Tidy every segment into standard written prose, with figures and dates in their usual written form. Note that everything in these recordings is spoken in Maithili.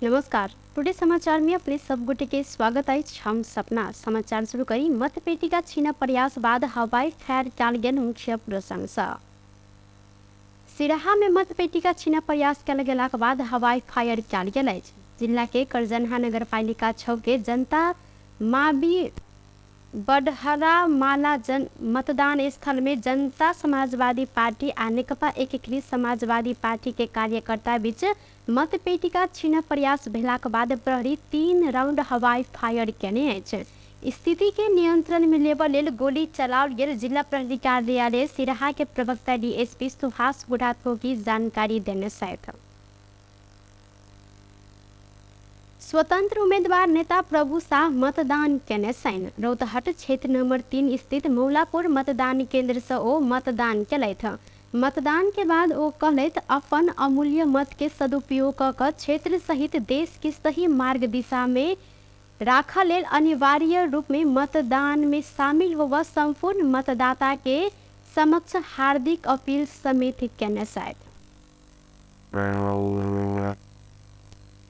नमस्कार, टुडे समाचार में अपने सब गोटे के स्वागत अछि। हम सपना समाचार शुरू करी। मतपेटिका छीन प्रयास बाद हवाई फायर कयल गेल मुख्य प्रशंसा। सिराहा में मतपेटिका छीन प्रयास कयल गेलाक बाद हवाई फायर कयल गेल अछि। जिला के करजनहा नगरपालिका 6 के जनता माबी बडहरा माला जन मतदान स्थल में जनता समाजवादी पार्टी आ नेकपा एकीकृत समाजवादी पार्टी के कार्यकर्ता बीच मतपेटिका छीन प्रयास भेलाक बाद प्रहरी 3 राउंड हवाई फायर केने अछि। स्थिति के नियंत्रण में लेबऽ लेल गोली चलाओल गेल जिला प्रहरी कार्यालय सिराहा के प्रवक्ता डीएसपी सुभाष बुढ़ाथोकी जानकारी देने छथि। स्वतंत्र उम्मीदवार नेता प्रभु शाह मतदान केने छनि। रौतहट क्षेत्र नंबर 3 स्थित मौलापुर मतदान केंद्र से ओ मतदान केलथि। मतदान के बाद ओ कहलथि, अपन अमूल्य मत के सदुपयोग क कऽ क्षेत्र सहित देश के सही मार्ग दिशा में राखऽ लेल अनिवार्य रूप में मतदान में शामिल होबऽ संपूर्ण मतदाता के समक्ष हार्दिक अपील समेत केने छथि।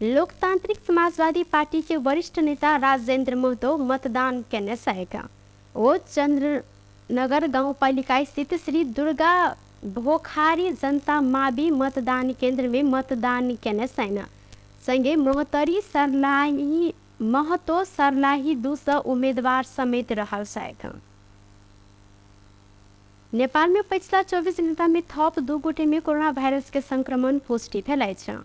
लोकतांत्रिक समाजवादी पार्टी के वरिष्ठ नेता राजेंद्र महतो मतदान केने छथि। ओ चंद्रनगर गाउँपालिका स्थित श्री दुर्गा भोखारी जनता मावि मतदान केंद्र में मतदान केने छनि। संगे महोत्तरी सर्लाही महतो सर्लाही 2 सँ उम्मीदवार समेत रहल छथि। नेपाल में पछिला 24 घंटा में थप 2 गोटे में कोरोना वायरस के संक्रमण पुष्टि भेल अछि।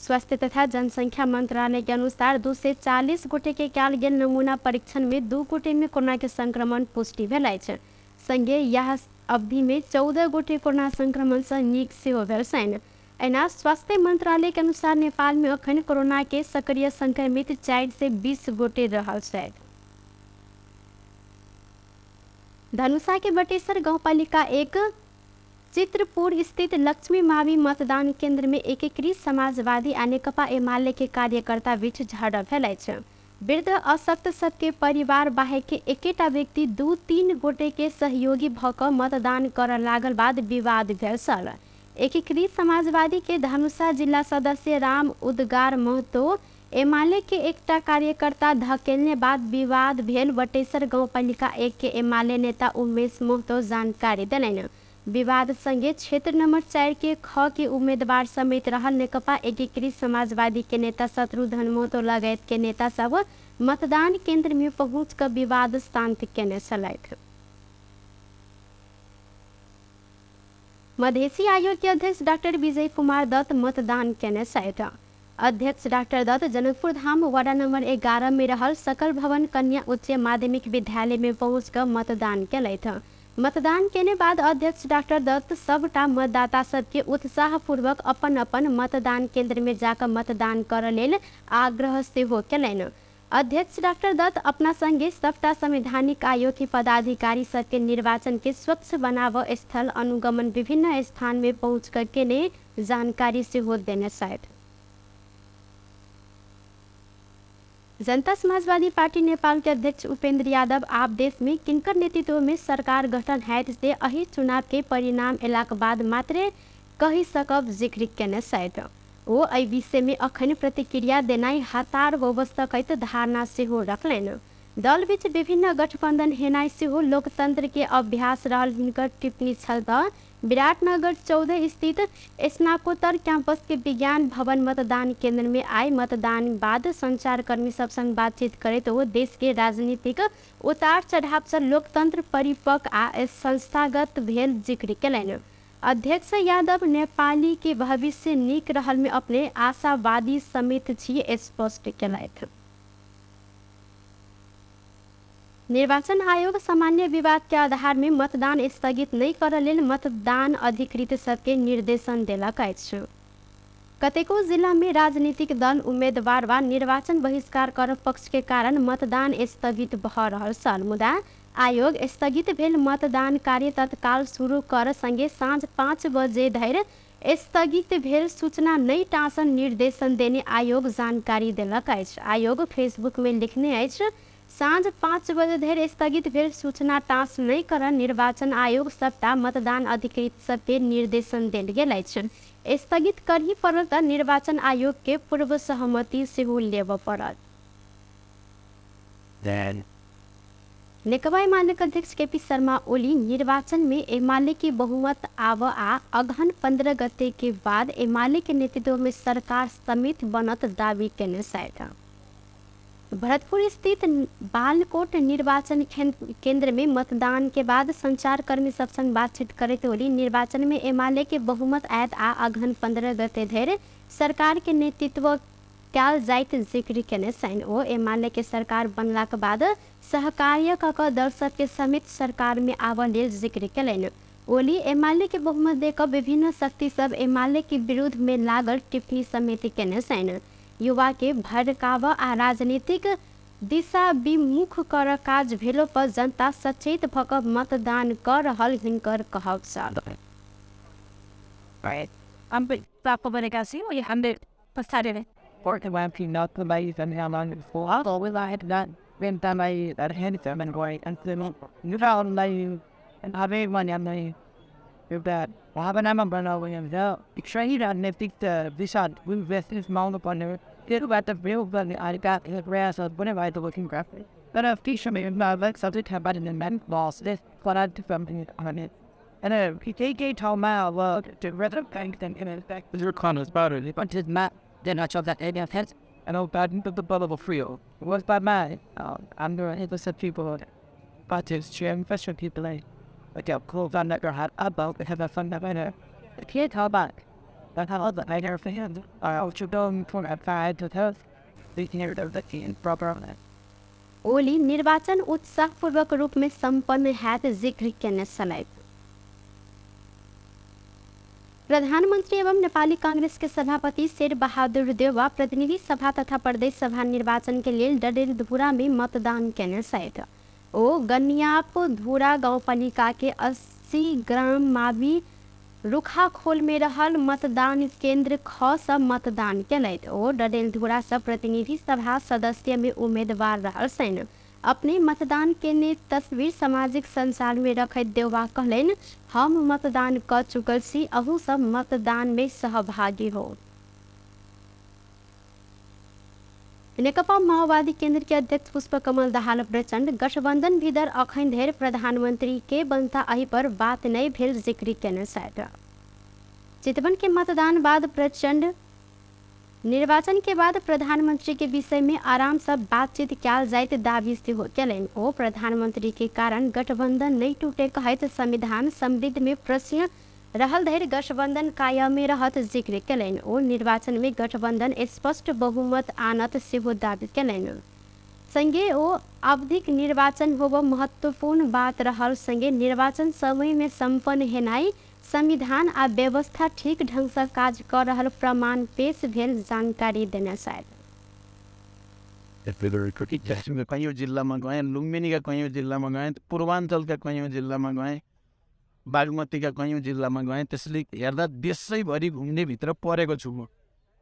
स्वास्थ्य तथा जनसंख्या मंत्रालय के अनुसार 240 गोटे के कयल गेल नमूना परीक्षण में 2 गोटे में कोरोना के संक्रमण पुष्टि भेल अछि। संगे यह अवधि में 14 गोटे कोरोना संक्रमण से नीक सेहो भेल छनि। एना स्वास्थ्य मंत्रालय के अनुसार नेपाल में अखन कोरोना के सक्रिय संक्रमित 420 गोटे रहल छथि। धनुषा के बटेश्वर गाउँपालिका 1 चित्रपुर स्थित लक्ष्मी मावी मतदान केंद्र में एकीकृत समाजवादी आ नेकपा एमाले के कार्यकर्ता बीच झड़प भेल अछि। वृद्ध अशक्त सबके परिवार बाहेक के एकेटा व्यक्ति 2-3 गोटे के सहयोगी भ क मतदान करऽ लागल बाद विवाद भेल छल। एकीकृत समाजवादी के धनुषा जिला सदस्य राम उदगार महतो एमाले के एकटा कार्यकर्ता धकेलने बाद विवाद भेल बटेसर गाउँपालिका 1 के एमाले नेता उमेश महतो जानकारी देलनि। विवाद संगे क्षेत्र नंबर 4 के ख के उम्मीदवार समेत रहल नेकपा एकीकृत समाजवादी के नेता शत्रुघ्न महतो लगायत के नेता सब मतदान केंद्र में पहुँच क विवाद शांत केने छलथि। मधेसी आयोग के अध्यक्ष डॉक्टर विजय कुमार दत्त मतदान केने छथि। अध्यक्ष doctor Dutt Janakpur Dham ward number 11 में रहल सकल भवन कन्या उच्च माध्यमिक विद्यालय में पहुँच क मतदान केलथि। मतदान केने बाद अध्यक्ष डॉक्टर दत्त सबटा मतदाता सबके उत्साहपूर्वक अपन अपन मतदान केंद्र में जाकर मतदान करऽ लेल आग्रह सेहो केलनि। अध्यक्ष डॉक्टर दत्त अपना संगे सबटा संवैधानिक आयोग के पदाधिकारी सबके निर्वाचन के स्वच्छ बनाबऽ स्थल अनुगमन विभिन्न स्थान में पहुँच क केने जानकारी सेहो देने छथि। जनता समाजवादी पार्टी नेपाल के अध्यक्ष उपेंद्र यादव आब देश में किनकर नेतृत्व में सरकार गठन हैत से एहि चुनाव के परिणाम एलाक बाद मात्रे कहि सकब जिक्र केने छथि। ओ एहि विषय में अखन प्रतिक्रिया देनाइ हतार होब सकैत धारणा सेहो रखलनि। दल बीच विभिन्न गठबंधन हेनाइ सेहो लोकतंत्र के अभ्यास रहल हिनकर टिप्पणी छल त विराटनगर 14 स्थित स्नाकोत्तर कैंपस के विज्ञान भवन मतदान केंद्र में आइ मतदान बाद संचारकर्मी सब संग बातचीत करैत ओ देश के राजनीतिक उतार चढ़ाव सँ लोकतंत्र परिपक्व आ संस्थागत भेल जिक्र केलनि। अध्यक्ष यादव नेपाली के भविष्य नीक रहल में अपने आशावादी समेत छी स्पष्ट केलथि। निर्वाचन आयोग सामान्य विवाद के आधार में मतदान स्थगित नहि करऽ लेल मतदान अधिकृत सबके निर्देशन देलक अछि। कतेको जिला में राजनीतिक दल उम्मीदवार वा निर्वाचन बहिष्कार कर पक्ष के कारण मतदान स्थगित भऽ रहल छल, मुदा आयोग स्थगित भेल मतदान कार्य तत्काल शुरू कर संगे साँझ 5 बजे धरि स्थगित भेल सूचना नहि टाँसन निर्देशन देने आयोग जानकारी देलक अछि। आयोग फेसबुक में लिखने अछि, साँझ 5 बजे धरि स्थगित भेल सूचना टाँस नहि करऽ निर्वाचन आयोग सबटा मतदान अधिकृत सबके निर्देशन देल गेल अछि। स्थगित करही पड़ल त निर्वाचन आयोग के पूर्व सहमति सेहो लेबऽ पड़त। नेकपा एमाले अध्यक्ष केपी शर्मा ओली निर्वाचन में एमाले के बहुमत आव आ अगहन 15 गते के बाद एमाले के नेतृत्व में सरकार समेत बनत दावी केने छथि। भरतपुर स्थित बालकोट निर्वाचन केंद्र में मतदान के बाद संचारकर्मी सब संग बातचीत करैत ओली निर्वाचन में एमाले के बहुमत आयत आ अगहन 15 गते धरि सरकार के नेतृत्व कयल जाइत जिक्र केने छनि। ओ एमाले के सरकार बनलाक बाद सहकार्य क क दल सबके समेत सरकार में आबऽ लेल जिक्र केलनि। ओली एमाले के बहुमत दे कऽ विभिन्न शक्ति सब एमाले के विरुद्ध में लागल टिप्पणी समेत केने छनि। युवा के भड़काव आ राजनीतिक दिशा विमुख कर काज भेलो पर जनता सचेत भऽ कऽ मतदान कऽ रहल हिनकर कहब छल। ओली निर्वाचन उत्साहपूर्वक रूप में सम्पन्न हैत जिक्र केने छलथि। प्रधानमन्त्री एवं नेपाली कांग्रेस के सभापति शेर बहादुर देउवा प्रतिनिधि सभा तथा प्रदेश सभा निर्वाचन के लेल डडेलधुरा में मतदान केने छथि। ओ गनियाप धुरा गाउँपालिका के 80 ग्राम मावि रुखाखोल में रहल मतदान केन्द्र ख सँ मतदान केलथि। ओ डडेलधुरा सँ प्रतिनिधि सभा सदस्य में उम्मीदवार रहल छनि। अपने मतदान केने तस्वीर सामाजिक संचार में रखैत देउवा कहलनि, हम मतदान क चुकल छी, अहू सब मतदान में सहभागी हो। नेकपा माओवादी केन्द्र के अध्यक्ष पुष्पकमल दाहाल प्रचण्ड गठबन्धन भीतर अखन धरि प्रधानमन्त्री के बनता एहि पर बात नहि भेल जिक्र केने छथि। चितवन के मतदान बाद प्रचण्ड निर्वाचन के बाद प्रधानमंत्री के विषय में आराम से बातचीत कयल जाइत दावी सेहो केलनि। ओ प्रधानमंत्री के कारण गठबंधन नहि टूटे कहैत संविधान समृद्ध में प्रश्न रहल धरि गठबंधन कायमे रहत जिक्र केलनि। ओ निर्वाचन में गठबंधन स्पष्ट बहुमत आनत सेहो दावी केलनि। संगे ओ आवधिक निर्वाचन होब महत्वपूर्ण बात रहल संगे निर्वाचन समय में सम्पन्न हेनाइ संविधान आ व्यवस्था ठीक ढंग से काज कर रहल प्रमाण पेश भेल जानकारी देने छथि। कैयौँ जिल्लामा गएँ, लुम्बिनीका कैयौँ जिल्लामा गएँ, पूर्वाञ्चलका कैयौँ जिल्लामा गएँ, बागमतीका कैयौँ जिल्लामा गएँ। त्यसले हेर्दा देशैभरि घुम्ने भित्र परेको छु म।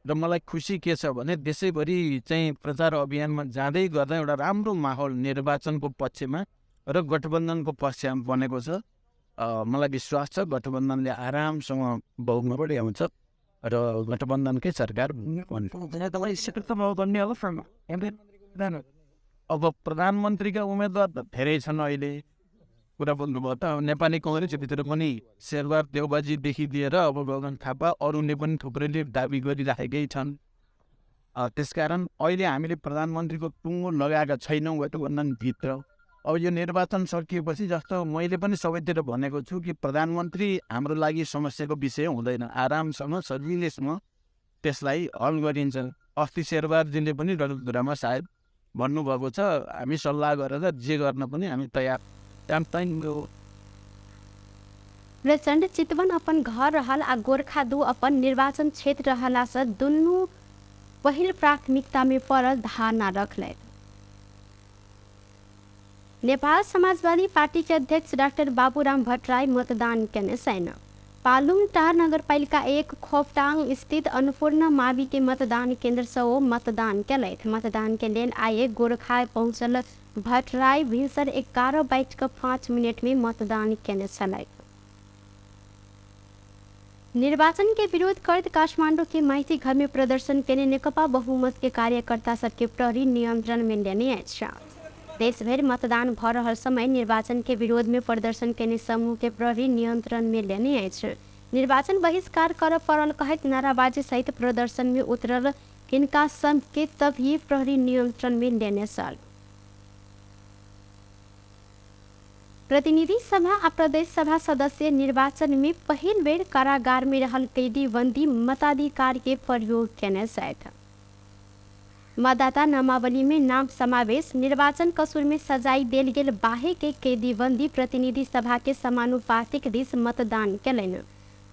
र मलाई खुसी के छ भने देशैभरि चाहिँ प्रचार अभियानमा जाँदै गर्दा एउटा राम्रो माहौल निर्वाचनको पक्षमा र गठबन्धनको पक्षमा बनेको छ। मलाई विश्वास छ गठबन्धनले आरामसँग बहुमत ल्याउँछ र गठबन्धनकै सरकार बन्छ। अब प्रधानमन्त्रीका उम्मेदवार त धेरै छन् अहिले, कुरा बोल्नुभयो त। नेपाली कङ्ग्रेसभित्र पनि शेरबहादुर देउवाजीदेखि लिएर अब गगन थापा अरूले पनि थुप्रैले दाबी गरिराखेकै छन्। त्यसकारण अहिले हामीले प्रधानमन्त्रीको टुङ्गो लगाएका छैनौँ गठबन्धनभित्र। अब यो निर्वाचन सकिएपछि जस्तो मैले पनि सबैतिर भनेको छु कि प्रधानमन्त्री हाम्रो लागि समस्याको विषय हुँदैन, आरामसँग सजिलैसँग त्यसलाई हल गरिन्छ। अस्ति शेरबहादुरजीले पनि डडेलधुरामा सायद भन्नुभएको छ, हामी सल्लाह गरेर जे गर्न पनि हामी तयार। प्रचण्ड चितवन अपन घर रहल आ गोरखा 2 अपन निर्वाचन क्षेत्र रहला से दुनू पहिल प्राथमिकता में पड़ल धारणा रखलथि। नेपाल समाजवादी पार्टी के अध्यक्ष डाक्टर बाबूराम भट्टराई मतदान केने छनि। पालुङटार नगरपालिका 1 खोपटाङ स्थित अन्नपूर्ण मावि के मतदान केन्द्र से ओ मतदान केलथि। मतदान के लेल आए गोरखा पहुँचल भट्टराई भिनसर 11:05 में मतदान केने छलथि। निर्वाचन के विरोध करैत काठमाडौँ के माइती घर में प्रदर्शन केने नेकपा बहुमत के कार्यकर्ता सबके प्रहरी नियंत्रण में लेने अछि। देशभरि मतदान भ रहल समय निर्वाचन के विरोध में प्रदर्शन केने समूह के प्रहरी नियंत्रण में लेने अछि। निर्वाचन बहिष्कार करऽ पड़ल कहैत नाराबाजी सहित प्रदर्शन में उतरल किनका सबके तभी प्रहरी नियंत्रण में लेने छल। प्रतिनिधि सभा आ प्रदेश सभा सदस्य निर्वाचन में पहिल बेर कारागार में रहल कैदी बंदी मताधिकार के प्रयोग केने छथि। मतदाता नामावली में नाम समावेश निर्वाचन कसूर में सजाई देल गेल बाहे के कैदी बंदी प्रतिनिधि सभा के समानुपातिक दिस मतदान केलनि।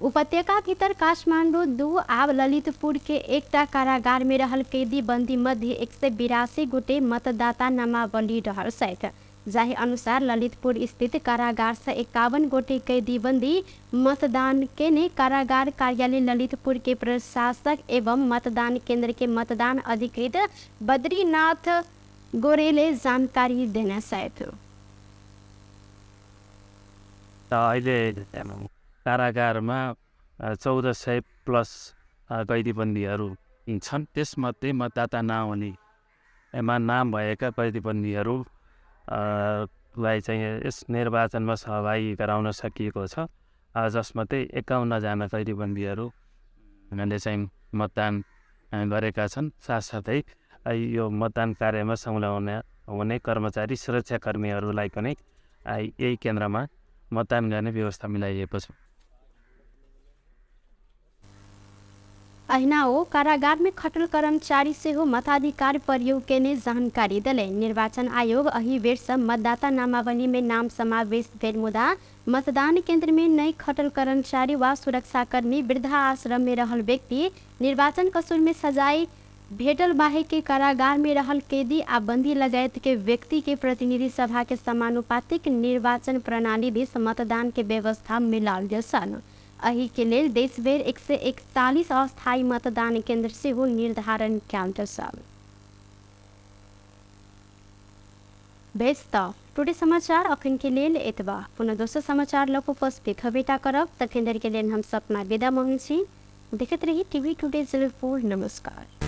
उपत्यका भीतर काठमाडौँ 2 आब ललितपुर के एकटा कारागार में रहल कैदी बंदी मध्य 182 गोटे मतदाता नामावली रहल छथि। जाहि अनुसार ललितपुर स्थित कारागार से 51 गोटे कैदी बंदी मतदान केने कारागार कार्यालय ललितपुर के प्रशासक एवं मतदान केंद्र के मतदान अधिकृत बद्रीनाथ गोरेले जानकारी देने छथि। अहिले कारागारमा 1400 प्लस कैदीबन्दीहरू छन्। त्यसमध्ये मतदाता नहुने एमा नाम भएका कैदीबन्दीहरू लाई चाहिँ यस निर्वाचनमा सहभागी गराउन सकिएको छ। जसमध्ये 51 जना कैदीबन्दीहरूले चाहिँ मतदान गरेका छन्। साथसाथै यो मतदान कार्यमा संलग्न हुने कर्मचारी सुरक्षाकर्मीहरूलाई पनि यही केन्द्रमा मतदान गर्ने व्यवस्था मिलाइएको छ। अहिना ओ कारागार में खटल कर्मचारी सेहो मताधिकार प्रयोग केने जानकारी देलनि। निर्वाचन आयोग एहि बेर सँ मतदाता नामावली में नाम समावेश भेल मुदा मतदान केंद्र में नहि खटल कर्मचारी वा सुरक्षाकर्मी, वृद्धा आश्रम में रहल व्यक्ति, निर्वाचन कसूर में सजाई भेटल बाहे के कारागार में रहल कैदी आ बंदी लगायत के व्यक्ति के प्रतिनिधि सभा के समानुपातिक निर्वाचन प्रणाली दिस मतदान के व्यवस्था मिलाओल गेल छल। एहि के लेल देशभरि 141 अस्थायी मतदान केंद्र सेहो निर्धारण कयल गेल छल। बेस त टुडे समाचार अखन के लेल एतबा। पुनः दोसर समाचार लऽ कऽ उपस्थित हेबेटा करब। तखन धरि के लेल हम सपना विदा मांगै छी। देखैत रही टीवी टुडे जनकपुर। नमस्कार।